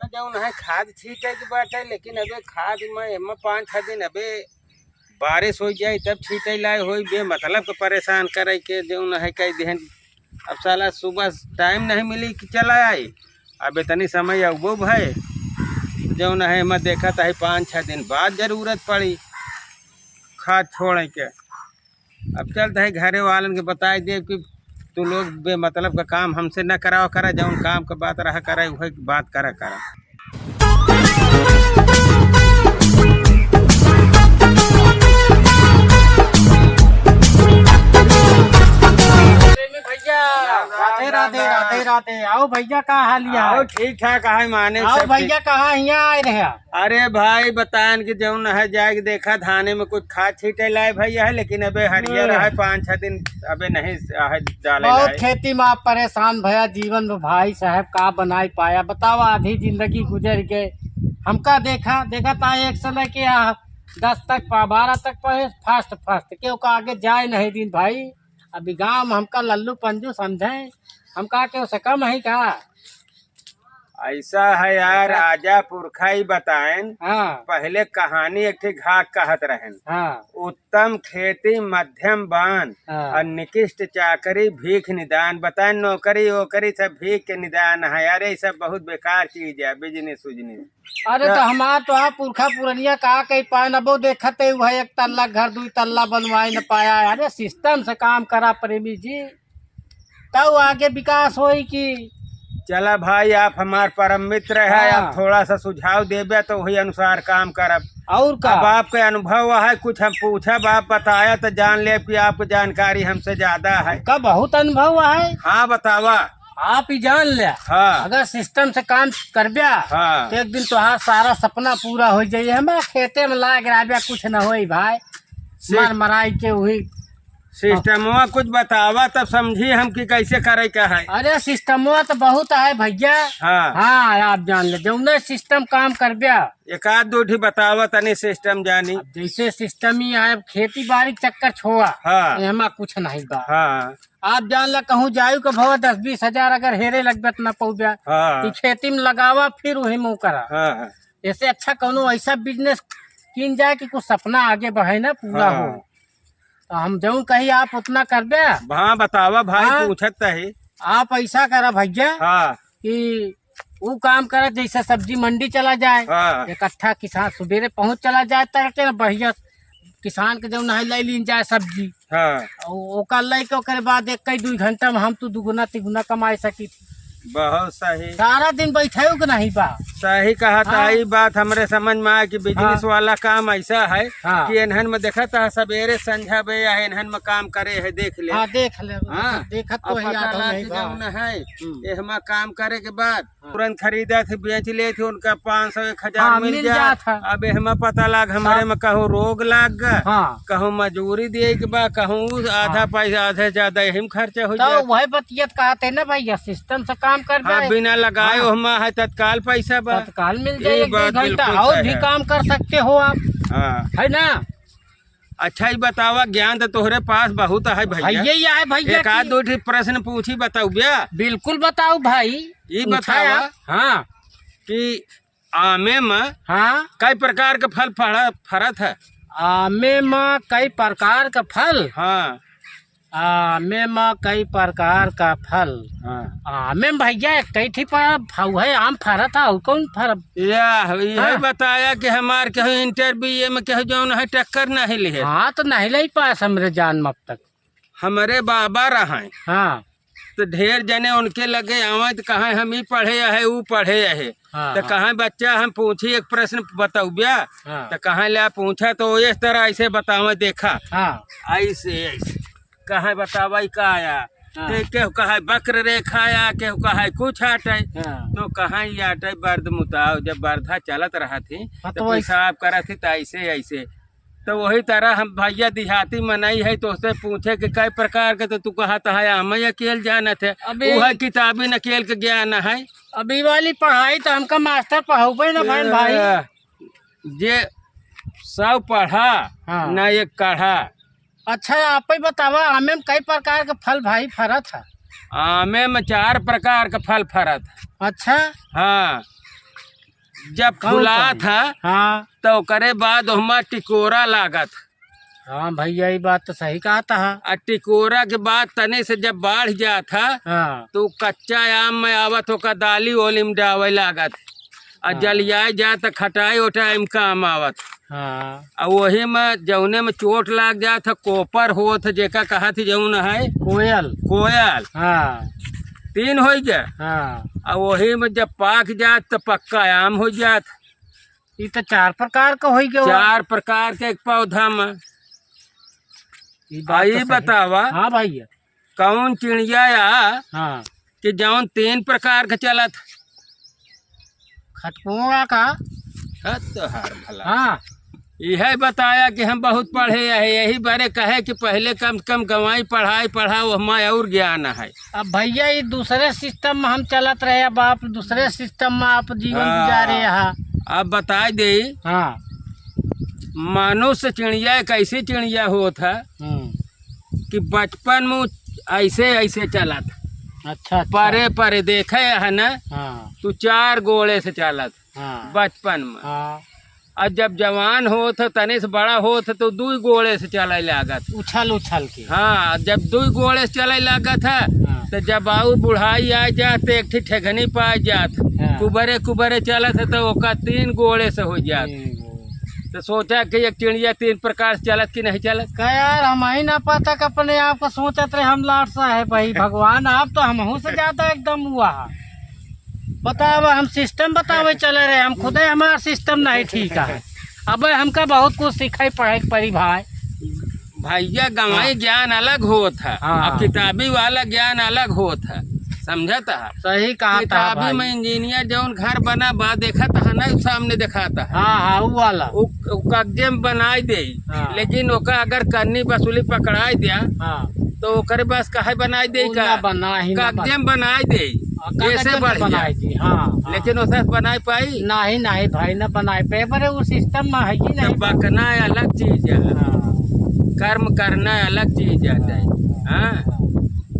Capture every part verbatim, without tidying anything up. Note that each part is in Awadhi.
जौन है खाद छीटे के बाटे, लेकिन अबे खाद में एमा पाँच छह दिन अबे बारिश होइ जाए तब छीटे लाए होई, बेमतलब के परेशान करे के जौन है कह देहन। अब साला सुबह टाइम नहीं मिली कि चला आई, अब इतनी समय अउबो भय, जौन है एमा देखत है पाँच छह दिन बाद जरूरत पड़ी खाद छोड़े के। अब चलत है घरे वालन के बताए देब कि तू लोग बेमतलब का काम हमसे न करावा करा, जौन काम का बात रहा करा, वही बात करा करा। भैया, राधे, राधे, राधे, राधे। आओ भैया, का हाल या? आओ, ठीक ठाक है, माने आओ सब ठीक। भैया, कहाँ हियाँ आए रहे? अरे भाई, बताएन कि जौन है, जाए के देखा, धाने में कुछ खाद छीटे लाए भैया है, लेकिन अबे हरियर हम्म। है, पाँच छह दिन अबे नहीं है, डाले बहुत लाए। खेती में आप परेशान भया, जीवन में भाई साहब का बनाई पाया, बतावा, आधी जिंदगी गुजर गए। हमका देखा, देखा ता एक से लेके आ दस तक पा, बारह तक पढ़े, first, first, क्यों का आगे जाए नहीं दिन भाई। अभी गाँव में हमका लल्लू पंजू समझे, हमका क्यों से कम है का? ऐसा है यार, बतावा। आजा पुरखा ही बताएन। हाँ। पहले कहानी एक ठे घाघ कहत रहन। हाँ। उत्तम खेती मध्यम बान हाँ। और निकृष्ट चाकरी भीख निदान। बताएन नौकरी वोकरी सब भीख के निदान है। अरे ई सब बहुत बेकार चीज है, business उजनेस। अरे त- तो हमार तो हाँ पुरखा पुरनिया का कही पाए न, वो देखत है वह एक तल्ला घर दुई तल्ला बनवाए न पाया है। अरे system से काम करा प्रेमी जी। तब आगे विकास होई कि चला भाई, आप हमार परम मित्र है, हाँ। आप थोड़ा सा सुझाव देबे तो वही अनुसार काम करब। और का? अब आपके अनुभव है, कुछ हम पूछब, आप बताया तो जान लेब कि आपको जानकारी हमसे ज्यादा है। का बहुत अनुभव है। हाँ, बतावा। आप ही जान ले। हाँ। अगर system से काम करब्या, हाँ। तो एक दिन तोहार सारा सपना पूरा हो जाई। हमारे खेते में लाग रहा कुछ न होई भाई, सि- मर मराई के वही सिस्टमवा कुछ बतावा, तब समझी हम कि कैसे करे का है। अरे, सिस्टमवा तो बहुत है भैया। हाँ। हाँ, आप जान ले, जौने सिस्टम काम करब्या। एक आध दो ठी बतावा, तनी सिस्टम जानी। अब जैसे सिस्टम ही है, अब खेती बाड़ी के चक्कर छोड़ा, हाँ। एमा कुछ नहीं बा। हाँ। आप जान ला, कहूँ जायु के भवा दस बीस हजार अगर हेरे लगबे त ना पौब्या, हाँ। तो खेती में लगावा, फिर वही मुँह करा। हाँ, हाँ। ऐसे अच्छा कौनो ऐसा business कीन जाए कि कुछ सपना आगे बढ़े ना, पूरा हाँ। हो। तो हम जौन कही आप उतना करबे। हाँ, बतावा भाई, हाँ। पूछत ही। आप ऐसा करा भैया हाँ। कि ऊ काम करा, जैसे सब्जी मंडी चला जाए, हाँ। इकट्ठा किसान सुबेरे पहुँच चला जाए, तड़के ना बढ़िया किसान के जौन है ले लीन जाए सब्जी। हाँ। औ-, ओकर लेके ओकरे बाद एक कई दुई घंटा में हम तो दुगुना तिगुना कमाए सकी। बहुत सही। सारा दिन बैठे के नहीं बा। सही कहा हाँ। था, ई बात हमरे समझ में आए कि business हाँ। वाला काम ऐसा है हाँ। कि इन्हन में देखत है, सबेरे संझा बे या इन्हन में काम करे है, देख ले। हाँ, देख ले। हाँ। देखत तो अब है, पता याद लाग नहीं कि बा। जौन है, हम्म। एहमा काम करे के बाद हाँ। तुरंत खरीदा थे, बेच ले थे, उनका पाँच सौ, एक हजार हाँ, मिल मिल जा। जात है। अब एहमा पता लाग, हमरे हाँ। में कहूँ रोग लाग गा, हाँ। कहूँ मजूरी दिए के बा, कहूँ आधा हाँ। पैसा, आधे ज्यादा यही में खर्चा हो तो जाए। वही बतियत कहते ना भैया, system से काम कर हाँ, दे। बिना लगाए हाँ। ओहमा है तत्काल पैसा बा। तत्काल मिल ये जाए, एक बात दो घंटा बिल्कुल और सही भी है। काम कर सकते हो आप। हाँ। है ना? अच्छा, ई बतावा, ज्ञान तो तोहरे पास बहुत है भैया। भैया, ये है भैया एक आध कि दो ठी प्रश्न पूछी, बताउब्या? बिल्कुल बताओ भाई, ई पूछा बतावा आप। हाँ। कि आमे में हाँ। कई प्रकार के फल फड़ा-, फरत है? आमे में कई प्रकार के फल? हाँ। आमे में कई प्रकार का फल? हाँ। आमे में भैया एक ही ठी पर फल है, आम फरत है, और कौन फल? या, यह हाँ। बताया कि हमार केहू interview में केहू जौन है टक्कर नहीं लिहे। हाँ, तो नहीं ले पास हमरे जान में अब तक। हमरे बाबा रहैं। हाँ। तो ढेर जने उनके लगे आवैं तो कहैं, "हम ई पढ़े अहे, ऊ पढ़े अहे।" हाँ, तो हाँ। कहैं, "बच्चा, हम पूछी एक प्रश्न, बतउब्या?" हाँ। तो कहैं, "ल्या पूछा।" तो इस तरह ऐसे बतावैं, देखा। हाँ। ऐसे, ऐसे। कहैं, "बतावा, ई का आया?" हाँ। तो केहू कहै, "वक्र रेखा आया," केहू कहै, "कुछ आटै।" हाँ। तो कहैं, "ई आटै बर्द मुताव, जब बर्धा चलत रहत ही, हाँ, तो तो वैसे पेशाब करत ही, तो ऐसे, ऐसे।" तो वही तरह हम भैया देहाती मनई है, तोहसे पूछे कि कई प्रकार के, तो तू कहत है आमे अकेल जानत है, अबे वह किताबी नकेल के ज्ञान है। अभी वाली पढ़ाई तो हमका मास्टर पढ़ाउबे न भइल भाई। ए, जे सब पढ़ा, हाँ। ना एक कढ़ा। अच्छा, आप ही बतावा, आमे में कई प्रकार के फल भाई फरत है? आमे में चार प्रकार के फल फरत है। अच्छा। हाँ। जब कौन फुलात कौन? है, हाँ। तो ओकरे बाद ओहमा टिकोरा लागत। हाँ भैया, ई बात तो सही कहत है। आ टिकोरा के बाद तनी से जब बाढ़ जात है, हाँ। तो कच्चा आम में आवत, ओका दाली ओली में डावे लागत। आ हाँ। जलियाए जात, तो खटाई ओटाई में काम आवत। हाँ। आ वही में, जौने में चोट लाग जात है, कोपर होत है, जेका कहत है जौन है कोयल। कोयल। हाँ। तीन होइ गया। हाँ। आ वही में जब पाक जात, तो पक्का आम होइ जात। ई तो चार प्रकार का होइ गया। चार प्रकार के एक पौधा में। ई बात आ, तो ई सही। बतावा, हाँ भैया। कौन चिड़िया या हाँ। कि जौन तीन प्रकार के चलत? खटकोआ का। हद तोहार भला। हाँ। यह बताया कि हम बहुत पढ़े हैं, यही बारे कहे कि पहले कम से कम गंवाई पढ़ाई पढ़ा, ओहमा और ज्ञान है। अब भैया, ई दूसरे सिस्टम में हम चलत रहे, अब आप दूसरे सिस्टम में आप जीवन हाँ। गुजारे हैं। अब बताई दे। हाँ। मनुष्य चिड़िया एक ऐसी चिड़िया होत है हम्म। कि बचपन में ऐसे, ऐसे चलत। अच्छा, अच्छा। परे, परे देखे है ना, हाँ। तू चार गोड़े से चलत। हाँ। बचपन में। हाँ। और जब जवान होत है, तने से बड़ा होत है, तो दुई गोड़े से चले लागत। उछल, उछल के। हाँ, जब दुई गोड़े से चले लागत है, हाँ। तो जब आऊ बुढ़ाई आ जात, तो एक ठे ठेघनी पा जात। हाँ। कुबरे, कुबरे चलत है, तो ओका तीन गोड़े से हो जात। तीन गोड़े। तो सोचा कि एक चिड़िया तीन प्रकार से चलत कि नहीं चलत? का यार, हम ही ना पता कि अपने आप को सोचत रहे, हम लाट साहेब भाई, भगवान, आप तो हमहू से ज्यादा एकदम हुआ है। बतावा, हम सिस्टम बतावे चले रहे, हम खुदे, हमार सिस्टम नहीं ठीक है। अबे हमका बहुत कुछ सीखे पढ़े के पड़ी भाई। भैया, गंवाई हाँ। ज्ञान अलग होत है हाँ। और किताबी वाला ज्ञान अलग होत है, समझत है? सही कहा था किताबी भाई। में इंजीनियर जौन घर बना बा, देखत है ना, सामने देखाता है। हाँ, हाँ, उ वाला। उ, उ कब्जे में बनाई दे, हाँ। लेकिन ओका अगर करनी वसूली पकड़ाई दिया, हाँ। तो ओकरे पास काहे बनाई दे उ का? ना बना ही ना कब्जे बना। में बनाई दे, हाँ, ऐसे कागज में बढ़िया। बनाई दे, हाँ, हाँ। लेकिन ओसे बनाई पाई? नहीं, नहीं भाई, ना बनाई पाई। बरे उ सिस्टम में है ही तो नहीं। बकना अलग चीज है, हाँ। कर्म करना अलग चीज है। हाँ। हाँ।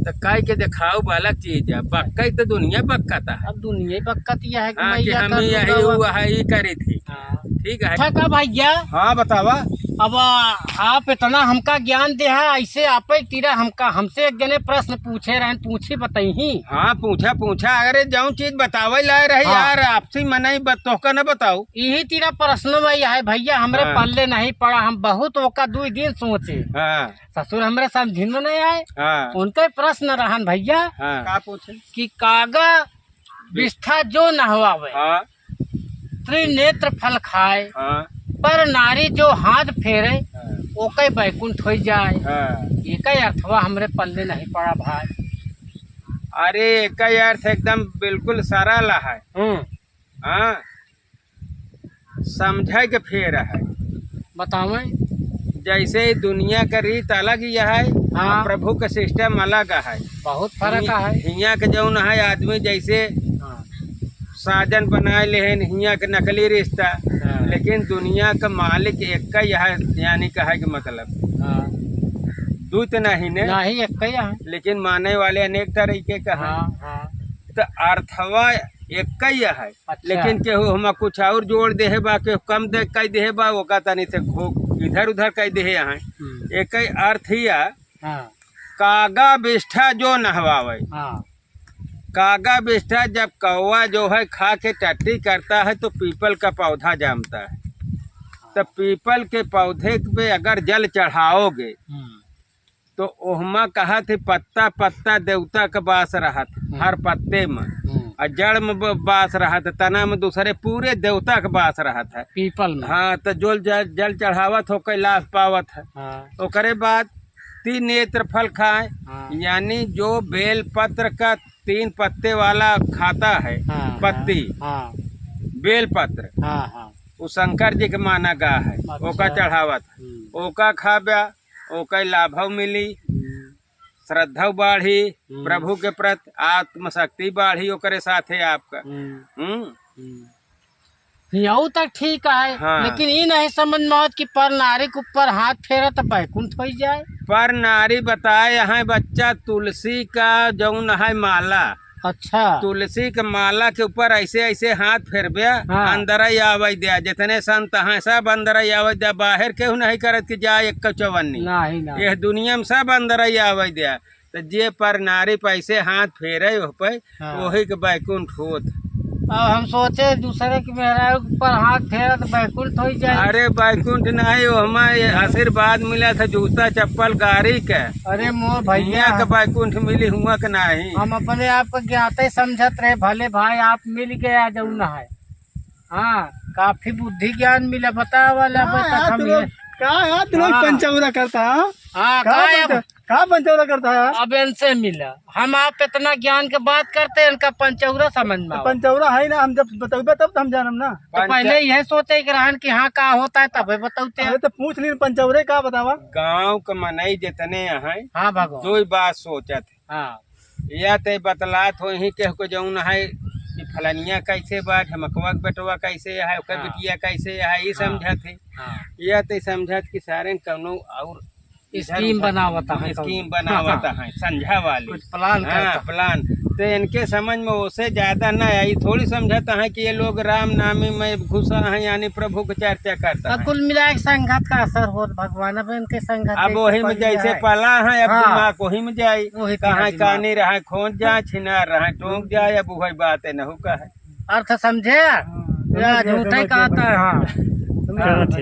तो कह के देखाओ, अलग चीज है। बक्का ही तो दुनिया बक्का था। अब दुनिया बक्का तो यह है कि हाँ, कि मैया हम का ही यही दुर्गा हुआ है, ये करी थी। हाँ। ठीक है। अच्छा का भैया? हाँ, बतावा। अब, आ, आप इतना हमका ज्ञान दे है, ऐसे आप ही तीरा हमका, हमसे एक जने प्रश्न पूछे रहन, पूछी बताई ही। हाँ, पूछा, पूछा। अरे, जौन चीज बतावे लाए रहे हाँ। यार, आपसी मनई बत-, तोहका न बताऊ। यही तीरा प्रश्न में यह है भैया, हमरे हाँ। पल्ले नहीं पड़ा, हम बहुत ओका दुई दिन सोचे। हाँ। ससुर हमरे समझिन में नहीं आए। हाँ। उनके प्रश्न रहन भैया हाँ। का पूछे? कि कागा बिष्ठा जो नहवावे, हाँ। त्रिनेत्र फल खाए, हाँ। पर नारी जो हाथ फेरे, हाँ। ओके बैकुंठ होइ जाए। हाँ। एके अर्थवा हमरे पल्ले नहीं पड़ा भाई। अरे, एके अर्थ एकदम बिल्कुल सरल है। हम्म। हाँ। समझे के फेर है। बतावें। जैसे दुनिया का रीत अलग ही है, हाँ। प्रभु का सिस्टम अलग है। बहुत फर्क हि-, है। हियाँ के जौन है आदमी जैसे हाँ। साजन बनाए लेहन, हियाँ के नकली रिश्ता, हाँ। लेकिन दुनिया का मालिक एक ही है, यानी कहे के मतलब। हाँ। दू तो नहीं ने, नहीं, एक ही है। लेकिन माने वाले अनेक तरीके का है। हाँ, हाँ। तो अर्थवा एक ही है। अच्छा। लेकिन केहू हमा कुछ और जोड़ देहे बा, केहू कम दे, कह देहे बा, ओका तनी से घो-, इधर उधर कह देहे यहाँ। हम्म। एक ही अर्थ ही है, हाँ। कागा बिष्ठा जो नहवावे। हाँ। कागा बिष्ठा जब कौवा जो है खा के टट्टी करता है तो पीपल का पौधा जामता है। तो पीपल के पौधे पे अगर जल चढ़ाओगे हम्म। तो ओहमा कहत ही पत्ता पत्ता देवता के बास रहत, हम्म। हर पत्ते में। हम्म। आ जड़ में ब-, बास रहत, तना में दूसरे, पूरे देवता के बास रहत है। पीपल में। हाँ, तो जो जल, जल चढ़ावत हो, कैलाश पावत है। हाँ। ओकरे बाद तीन नेत्र फल खाए, हाँ। यानी जो बेल पत्र का तीन पत्ते वाला खाता है, हाँ, पत्ती, हाँ, हाँ। बेल पत्र, हाँ, हाँ। वो शंकर जी के माना गा है, अच्छा। ओका चढ़ावत, हम्म। ओका खाब्या, ओके लाभव मिली, हम्म। श्रद्धव बाढ़ी, हम्म। प्रभु के प्रति आत्मशक्ति बाढ़ी ओकरे साथे आपका। हम्म। हम्म। हम्म। हियाऊ तक ठीक है, हाँ। लेकिन ई नहीं समझ में आवत कि पर नारी के ऊपर हाथ फेरा तो बैकुंठ होइ जाए। पर नारी बताए हैं बच्चा, तुलसी का जौन है माला, अच्छा। तुलसी के माला के ऊपर ऐसे ऐसे हाथ फेरबे, हाँ। अंदर ही आवे द्या, जितने संत हैं सब अंदर ही आवे द्या, बाहर केहू नहीं करत कि जा एक चवन्नी। नहीं, नहीं। यह दुनिया में सब अंदर ही आवे द्या। तो जे पर नारी पे ऐसे हाथ फेरे ओह पे, हाँ। वही के बैकुंठ होत। अब हम सोचे दूसरे के मेहरारू पर हाथ फेरा तो बैकुंठ हो जाए। अरे बैकुंठ नहीं, वो हमें आशीर्वाद मिला था जूता चप्पल गाड़ी के। अरे मोर भैया। हियाँ के बैकुंठ मिली, हुआँ के नहीं। हम अपने आप को ज्ञाते समझत रहे, भले भाई आप मिल गया जौन है। हाँ, काफी बुद्धि ज्ञान मिला, बतावा ला, हाँ, अबे तक यार, हम तू ये लोग, का यार, तू लोग हाँ। पंचौरा करता है? हाँ, का का पंच-, अब का पंचौरा करता है यार? अब इनसे मिला, हम आप इतना ज्ञान के बात करते हैं, इनका पंचौरा समझ में तो आवा। पंचौरा है ना, हम जब बतौबे तब तो हम जानम ना। तो पंच- पहले यह सोचे के रहन कि हाँ, का होता है, तबे बतौते हैं। अरे तो पूछ ली पंचौरे का बतावा। गाँव के मनई जितने हैं, हाँ भगवान। दो ही बात सोचत है। हाँ। या ते बतलात होही केहू को जौन है कि फलनिया कैसे बा, ढमकवा के बेटवा कैसे है, ओकर हाँ। बिटिया कैसे है, ई हाँ। समझत है। हाँ। या ते समझत कि सारे कौनो और इधर स्कीम उधर बनावत है, स्कीम कौनो। बनावत हाँ। है, संझा वाली। कुछ प्लान हाँ, करता। प्लान। तो इनके समझ में ओसे ज्यादा ना आई, थोड़ी समझत है कि ये लोग राम नामी में घुसा है, यानी प्रभु की चर्चा करता अब है। कुल मिला के संगत का असर होत भगवान, अब इनके संगत अब जैसे वही में पड़ी जैसे है। पला है, अब हाँ। दिमाग वही में जाई। वही कहाँ दिमाग। कानी रहा, खोज जा, छिनार रहा, टोंक जा, अब वही बात है, नहु का है। अर्थ समझे? हाँ, या समझ गए, झूठे समझ गए कहता है, भाई। हाँ। समझ गए। हाँ, ठीक।